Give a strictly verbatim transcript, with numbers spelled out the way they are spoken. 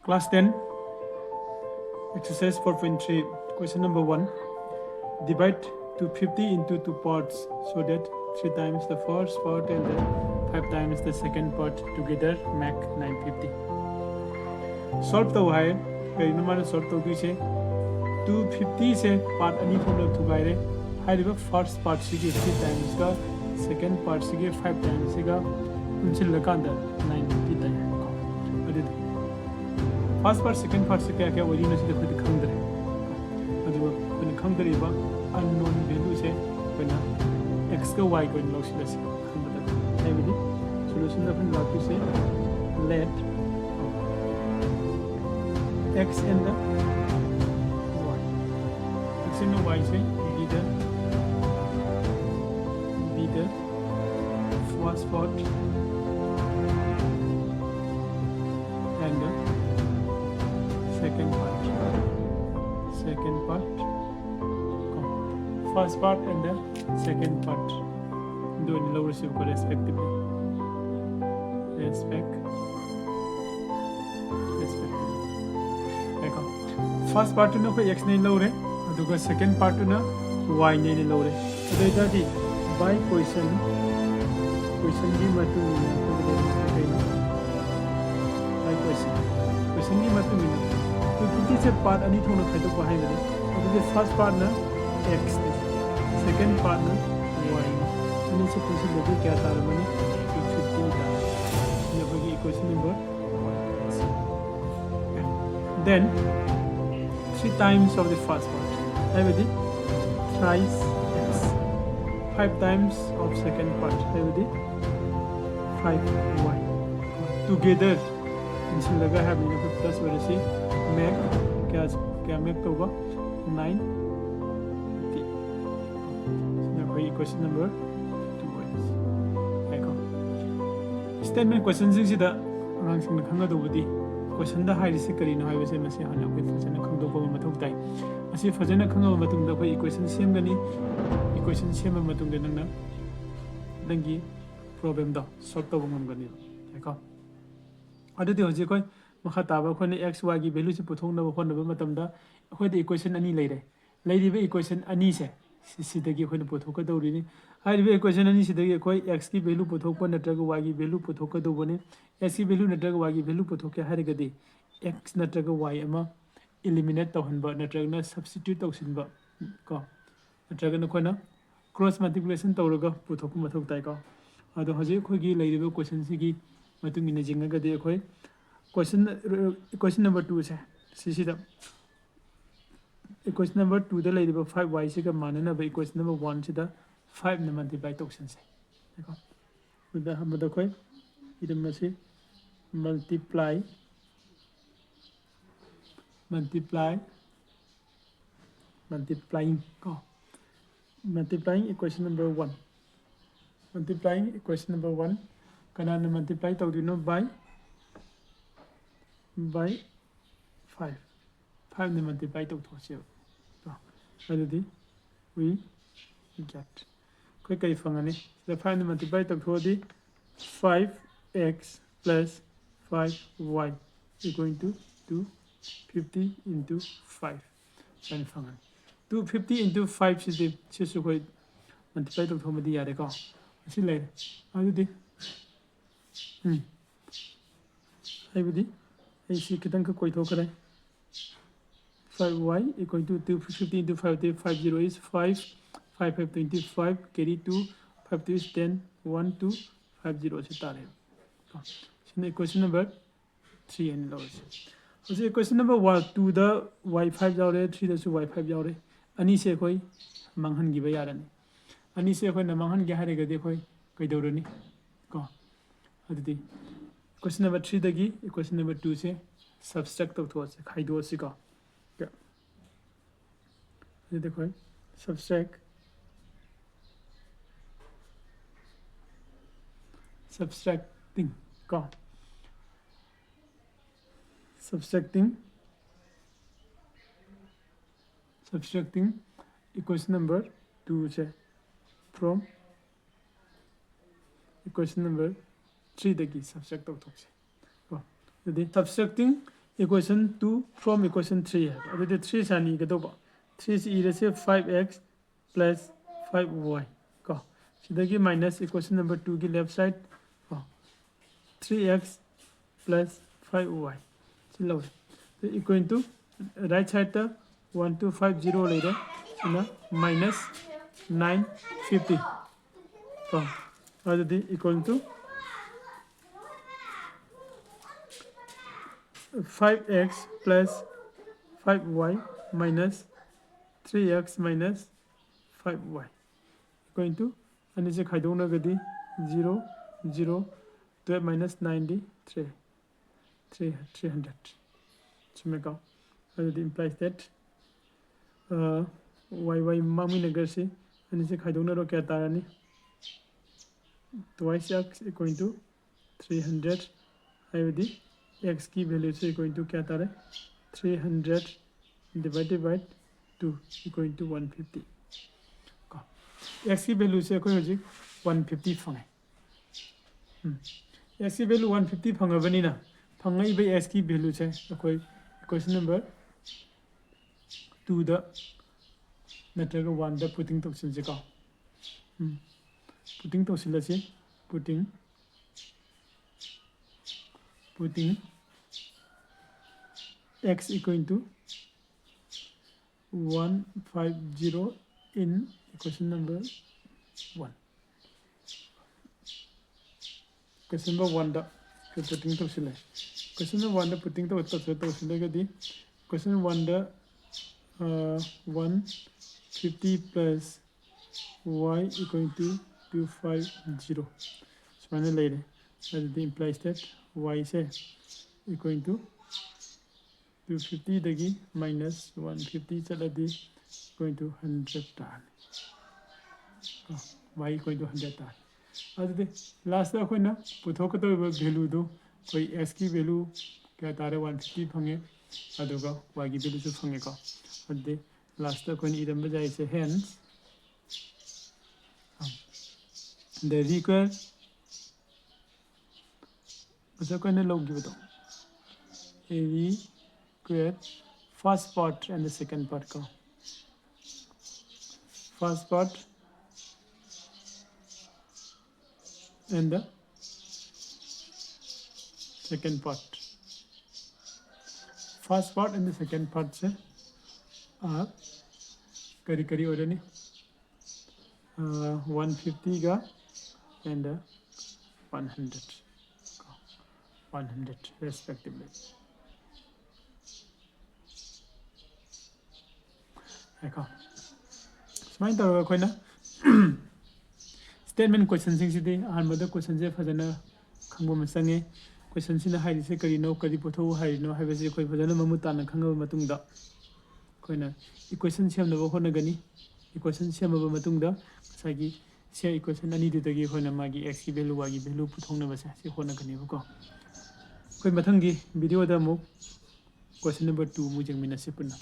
Class ten, exercise four point three, question number one. Divide two fifty into two parts so that three times the first part and the five times the second part together make nine fifty. Solve ꯇꯧ ꯍꯥꯏ꯫ ꯀꯔꯤꯅꯣ ꯃꯥꯅ solve ꯇꯧꯗꯣꯏꯁꯦ? Two fifty ꯁꯦ part ꯑꯅꯤ ꯊꯣꯛꯅ ꯊꯨꯒꯥꯏꯔꯦ꯫ ꯍꯥꯏꯔꯤꯕ first part ꯁꯤꯒꯤ three times ꯀ second part ꯁꯤꯒꯤ five times ꯁꯤꯒ ꯄꯨꯟꯁꯤꯜꯂꯀꯥꯟꯗ nine fifty ꯇꯥꯏ꯫ ꯑꯗꯨꯗꯤ first part, second part ꯁꯦ ꯀꯌꯥ ꯀꯌꯥ ꯑꯣꯏꯔꯤꯅꯣ ꯁꯤꯗꯤ ꯑꯩꯈꯣꯏꯗꯤ ꯈꯪꯗ꯭ꯔꯦ꯫ ꯑꯗꯨꯒ ꯑꯩꯈꯣꯏꯅ ꯈꯪꯗ꯭ꯔꯤꯕ unknown value ꯁꯦ ꯑꯩꯈꯣꯏꯅ x ꯀ y ꯀ ꯑꯣꯏꯅ ꯂꯧꯁꯤꯜꯂꯁꯤ꯫ ꯈꯪꯕꯗ ꯍꯥꯏꯕꯗꯤ solution ꯗ ꯑꯩꯈꯣꯏꯅ ꯂꯥꯛꯇꯣꯏꯁꯦ, let x and the y, x and the y say be the, be the first part and the second part, second part, first part and the second part ꯑꯗꯨ ꯑꯣꯏꯅ ꯂꯧꯔꯁꯤꯕꯀꯣ, respectively, respect, respectively꯫ ꯌꯥꯏꯀꯣ? First part ꯇꯨꯅ ꯑꯩꯈꯣꯏ x ꯅ ꯂꯧꯔꯦ, ꯑꯗꯨꯒ second part ꯇꯨꯅ y ꯅ ꯂꯧꯔꯦ꯫ ꯑꯗꯨ ꯑꯣꯏꯇꯥꯔꯗꯤ by question, question ꯒꯤ ꯃꯇꯨꯡ ꯏꯟꯅ ꯑꯩꯈꯣꯏꯒꯤ ꯂꯩꯔꯤꯁꯦ ꯀꯩꯅꯣ? By question, question ꯒꯤ ꯃꯇꯨꯡ ꯏꯟꯅ two fifty ꯁꯦ part ꯑꯅꯤ ꯊꯣꯛꯅ ꯈꯥꯏꯗꯣꯛꯄ ꯍꯥꯏꯕꯅꯤ꯫ ꯑꯗꯨꯗꯤ first part ꯅ x ꯅꯤ, second part ꯅ y ꯅꯤ꯫ ꯑꯅꯤꯁꯦ ꯄꯨꯟꯁꯤꯜꯂꯗꯤ ꯀꯌꯥ ꯇꯥꯔꯝꯃꯅꯤ? Two fifty ꯇꯥꯔꯦ꯫ ꯁꯤꯅ ꯑꯩꯈꯣꯏꯒꯤ equation number one꯫ Then three times of the first part ꯍꯥꯏꯕꯗꯤ thrice x, five times of second part ꯍꯥꯏꯕꯗꯤ five y together ꯄꯨꯟꯁꯤꯜꯂꯒ ꯍꯥꯏꯕꯅꯤꯅ ꯑꯩꯈꯣꯏ plus ꯑꯣꯏꯔꯁꯤ make ꯀꯌꯥ, ꯀꯌꯥ make ꯇꯧꯕ? Nine fifty꯫ ꯁꯤꯅ ꯑꯩꯈꯣꯏ equation number two ꯑꯣꯏꯔꯁꯤ꯫ ꯌꯥꯏꯀꯣ? Statement question ꯁꯤꯡꯁꯤꯗ ꯑꯉꯥꯡꯁꯤꯡꯅ ꯈꯪꯒꯗꯧꯕꯗꯤ question ꯗ ꯍꯥꯏꯔꯤꯁꯤ ꯀꯔꯤꯅꯣ ꯍꯥꯏꯕꯁꯦ ꯃꯁꯤ ꯍꯥꯟꯅ ꯑꯩꯈꯣꯏ ꯐꯖꯅ ꯈꯪꯗꯣꯛꯄ ꯑꯃ ꯃꯊꯧ ꯇꯥꯏ꯫ ꯃꯁꯤ ꯐꯖꯅ ꯈꯪꯉꯕ ꯃꯇꯨꯡꯗ ꯑꯩꯈꯣꯏ equation ꯁꯦꯝꯒꯅꯤ꯫ Equation ꯁꯦꯝꯕ ꯃꯇꯨꯡꯗ ꯅꯪꯅ ꯅꯪꯒꯤ problem ꯗꯣ solve ꯇꯧꯕ ꯉꯝꯒꯅꯤ꯫ ꯌꯥꯏꯀꯣ? ꯑꯗꯨꯗꯤ ꯍꯧꯖꯤꯛ ꯑꯩꯈꯣꯏ ꯃꯈꯥ ꯇꯥꯕ ꯑꯩꯈꯣꯏꯅ x y ꯒꯤ value ꯁꯤ ꯄꯨꯊꯣꯛꯅꯕ ꯍꯣꯠꯅꯕ ꯃꯇꯝꯗ ꯑꯩꯈꯣꯏꯗ equation ꯑꯅꯤ ꯂꯩꯔꯦ꯫ ꯂꯩꯔꯤꯕ equation ꯑꯅꯤꯁꯦ ꯁꯤ-, ꯁꯤꯗꯒꯤ ꯑꯩꯈꯣꯏꯅ ꯄꯨꯊꯣꯛꯀꯗꯧꯔꯤꯅꯤ꯫ ꯍꯥꯏꯔꯤꯕ equation ꯑꯅꯤꯁꯤꯗꯒꯤ ꯑꯩꯈꯣꯏ x ꯀꯤ value ꯄꯨꯊꯣꯛꯄ ꯅꯠꯇ꯭ꯔꯒ y ꯒꯤ value ꯄꯨꯊꯣꯛꯀꯗꯧꯕꯅꯤ꯫ X ꯀꯤ value ꯅꯠꯇ꯭ꯔꯒ y ꯒꯤ value ꯄꯨꯊꯣꯛꯀꯦ ꯍꯥꯏꯔꯒꯗꯤ x ꯅꯠꯇ꯭ꯔꯒ y ꯑꯃ eliminate ꯇꯧꯍꯟꯕ ꯅꯠꯇ꯭ꯔꯒꯅ substitute ꯇꯧꯁꯤꯟꯕ ꯀꯣ, ꯅꯠꯇ꯭ꯔꯒꯅ ꯑꯩꯈꯣꯏꯅ cross multiplication ꯇꯧꯔꯒ ꯄꯨꯊꯣꯛꯄ ꯃꯊꯧ ꯇꯥꯏꯀꯣ꯫ ꯑꯗꯣ ꯍꯧꯖꯤꯛ ꯑꯩꯈꯣꯏꯒꯤ ꯂꯩꯔꯤꯕ question ꯁꯤꯒꯤ ꯃꯇꯨꯡ ꯏꯟꯅ ꯌꯦꯡꯉꯒꯗꯤ ꯑꯩꯈꯣꯏ question, question number two ꯁꯦ ꯁꯤꯁꯤꯗ equation number two ꯗ ꯂꯩꯔꯤꯕ five y ꯁꯤꯒ ꯃꯥꯟꯅꯅꯕ equation number one ꯁꯤꯗ five ꯅ multiply ꯇꯧꯁꯤꯟꯁꯦ꯫ ꯀꯣ? ꯑꯗꯨꯗ ꯑꯍꯥꯟꯕꯗ ꯑꯩꯈꯣꯏ ꯏꯔꯝ ꯑꯁꯤ multiply, multiply, multiplying ꯀꯣ, multiplying equation number one, multiplying equation number one꯫ ꯀꯅꯥꯅ multiply ꯇꯧꯗꯣꯏꯅꯣ? By, by five꯫ Five ꯅ multiply ꯇꯧꯊꯣꯛꯁꯦꯕ ꯀꯣ꯫ ꯑꯗꯨꯗꯤ we get, ꯑꯩꯈꯣꯏ ꯀꯔꯤ ꯐꯪꯉꯅꯤ? ꯁꯤꯗ five ꯅ multiply ꯇꯧꯊꯣꯛꯑꯗꯤ five x plus five y equal to two fifty into five ꯁꯨꯃꯥꯏꯅ ꯐꯪꯉꯅꯤ꯫ Two fifty into five ꯁꯤꯗꯤ ꯁꯤꯁꯨ ꯑꯩꯈꯣꯏ multiply ꯇꯧꯊꯣꯛꯑꯝꯃꯗꯤ ꯌꯥꯔꯦꯀꯣ꯫ ꯑꯁꯤ ꯂꯩꯔꯦ꯫ ꯑꯗꯨꯗꯤ ꯎꯝ ꯍꯥꯏꯕꯗꯤ ꯑꯩꯁꯤ ꯈꯤꯇꯪꯈꯛ ꯀꯣꯏꯊꯣꯛꯈ꯭ꯔꯦ꯫ Five y equal to two fifty into five, five zero is five, five five twenty five, carry two, five two is ten, one two, five zero ꯁꯤ ꯇꯥꯔꯦ꯫ ꯀꯣ, ꯁꯤꯅ equation number three ꯍꯥꯏꯅ ꯂꯧꯔꯁꯤ꯫ ꯍꯧꯖꯤꯛ equation number one, two ꯗ y five ꯌꯥꯎꯔꯦ, three ꯗꯁꯨ y five ꯌꯥꯎꯔꯦ꯫ ꯑꯅꯤꯁꯦ ꯑꯩꯈꯣꯏ ꯃꯥꯡꯍꯟꯈꯤꯕ ꯌꯥꯔꯅꯤ꯫ ꯑꯅꯤꯁꯦ ꯑꯩꯈꯣꯏꯅ ꯃꯥꯡꯍꯟꯒꯦ ꯍꯥꯏꯔꯒꯗꯤ ꯑꯩꯈꯣꯏ ꯀꯩꯗꯧꯔꯅꯤ? ꯀꯣ, ꯑꯗꯨꯗꯤ equation number three ꯗꯒꯤ equation number two ꯁꯦ subtract ꯇꯧꯊꯣꯛꯑꯁꯤ, ꯈꯥꯏꯗꯣꯛꯑꯁꯤꯀꯣ꯫ ꯑꯗꯨꯗꯤ ꯑꯩꯈꯣꯏ subtract, subtracting ꯀꯣ, subtracting, subtracting equation number two say from equation number three ꯗꯒꯤ subtract ꯇꯧꯊꯣꯛꯁꯦ ꯀꯣ꯫ ꯑꯗꯨꯗꯤ subtracting equation two from equation three ꯍꯥꯏꯕ꯫ ꯑꯗꯨꯗꯤ three ꯁꯥꯅ ꯏꯒꯗꯧꯕ꯫ Three ꯁꯤ ꯏꯔꯁꯦ five x plus five y ꯀꯣ꯫ ꯁꯤꯗꯒꯤ minus equation number two ꯒꯤ left side ꯀꯣ꯫ Three x plus five y ꯁꯤ ꯂꯧꯔꯦ꯫ Equal to right side ꯇ one two five zero ꯂꯩꯔꯦ꯫ ꯁꯤꯅ minus nine fifty ꯀꯣ꯫ ꯑꯗꯨꯗꯤ equal to five x plus five y minus three x minus five y equal to ꯑꯅꯤꯁꯦ ꯈꯥꯏꯗꯣꯛꯅꯔꯒꯗꯤ zero zero, twelve minus nine ꯗꯤ three, three, three hundred꯫ ꯆꯨꯝꯃꯦꯀꯣ? ꯑꯗꯨꯗꯤ implies that y y ꯃꯥꯡꯃꯤꯟꯅꯈ꯭ꯔꯁꯤ꯫ ꯑꯅꯤꯁꯦ ꯈꯥꯏꯗꯣꯛꯅꯔꯣ, ꯀꯌꯥ ꯇꯥꯔꯅꯤ? Twice x equal to three hundred ꯍꯥꯏꯕꯗꯤ x ꯀꯤ value say equal to ꯀꯌꯥ ꯇꯥꯔꯦ? Three hundred divided by two equal to one fifty ꯀꯣ꯫ X ꯀꯤ value ꯁꯦ ꯑꯩꯈꯣꯏ ꯍꯧꯖꯤꯛ one fifty ꯐꯪꯉꯦ꯫ ꯎꯝ꯫ X ꯀꯤ value one fifty ꯐꯪꯉꯕꯅꯤꯅ, ꯐꯪꯉꯛꯏꯕ x ꯀꯤ value ꯁꯦ ꯑꯩꯈꯣꯏ equation number two ꯗ ꯅꯠꯇ꯭ꯔꯒ one the putting ꯇꯧꯁꯤꯟꯁꯤꯀꯣ꯫ Um. Putting ꯇꯧꯁꯤꯜꯂꯁꯤ꯫ Putting, putting x equal to one five zero in equation number one꯫ Question number one ꯗ ꯑꯩꯈꯣꯏ putting ꯇꯧꯁꯤꯜꯂꯦ꯫ Question number one ꯗ putting ꯇꯧ-, ꯇꯧꯁꯤꯜ-, ꯇꯧꯁꯤꯜꯂꯒꯗꯤ, question one ꯗ, ꯑ, one fifty plus y equal to two five zero ꯁꯨꯃꯥꯏꯅ ꯂꯩꯔꯦ꯫ ꯑꯗꯨꯗꯤ implies that y say equal to two fifty ꯗꯒꯤ minus one fifty ꯆꯠꯂꯗꯤ equal to hundred ꯇꯥꯔꯅꯤ꯫ ꯑ, y equal to hundred ꯇꯥꯔꯅꯤ꯫ ꯑꯗꯨꯗꯤ last ꯇ ꯑꯩꯈꯣꯏꯅ ꯄꯨꯊꯣꯛꯀꯗꯧꯔꯤꯕ value ꯗꯨ, ꯑꯩꯈꯣꯏ x ꯀꯤ value ꯀꯌꯥ ꯇꯥꯔꯦ? One fifty ꯐꯪꯉꯦ, ꯑꯗꯨꯒ y ꯒꯤ value ꯁꯨ ꯐꯪꯉꯦꯀꯣ꯫ ꯑꯗꯨꯗꯤ last ꯇ ꯑꯩꯈꯣꯏꯅ ꯏꯔꯝꯕ ꯌꯥꯏꯁꯦ, hence, ꯑ, the required, ꯉꯁꯥꯏ ꯑꯩꯈꯣꯏꯅ ꯂꯧꯈꯤꯕꯗꯣ, A V square, first part and the second part ꯀꯣ, first part and the second part, first part and the second part ꯁꯦ ꯑꯥ, ꯀꯔꯤ ꯀꯔꯤ ꯑꯣꯏꯔꯅꯤ? One fifty ꯒ and one hundred, one hundred respectively. ꯉꯥꯏꯈꯣ, ꯁꯨꯃꯥꯏꯅ ꯇꯧꯔꯒ ꯑꯩꯈꯣꯏꯅ statement questionꯁꯤꯡꯁꯤꯗꯤ ꯑꯍꯥꯟꯕꯗ questionꯁꯦ ꯐꯖꯅ ꯈꯪꯕ ꯑꯃ ꯆꯪꯉꯦ꯫ Questionꯁꯤꯅ ꯍꯥꯏꯔꯤꯁꯦ ꯀꯔꯤꯅꯣ, ꯀꯔꯤ ꯄꯨꯊꯣꯛꯎ ꯍꯥꯏꯔꯤꯅꯣ ꯍꯥꯏꯕꯁꯤ ꯑꯩꯈꯣꯏ ꯐꯖꯅ ꯃꯃꯨꯠ ꯇꯥꯅ ꯈꯪꯉꯕ ꯃꯇꯨꯡꯗ ꯑꯩꯈꯣꯏꯅ equation ꯁꯦꯝꯅꯕ ꯍꯣꯠꯅꯒꯅꯤ꯫ Equation ꯁꯦꯝꯃꯕ ꯃꯇꯨꯡꯗ ꯉꯁꯥꯏꯒꯤ ꯁꯤ equation ꯑꯅꯤꯗꯨꯗꯒꯤ ꯑꯩꯈꯣꯏꯅ ꯃꯥꯒꯤ x ꯀꯤ value, y ꯒꯤ value ꯄꯨꯊꯣꯛꯅꯕꯁꯦ ꯁꯤ ꯍꯣꯠꯅꯒꯅꯦꯕꯀꯣ꯫ ꯑꯩꯈꯣꯏ ꯃꯊꯪꯒꯤ videoꯗ ꯑꯃꯨꯛ question number two ꯑꯃꯨꯛ ꯌꯦꯡꯃꯤꯟꯅꯁꯤ ꯄꯨꯟꯅ꯫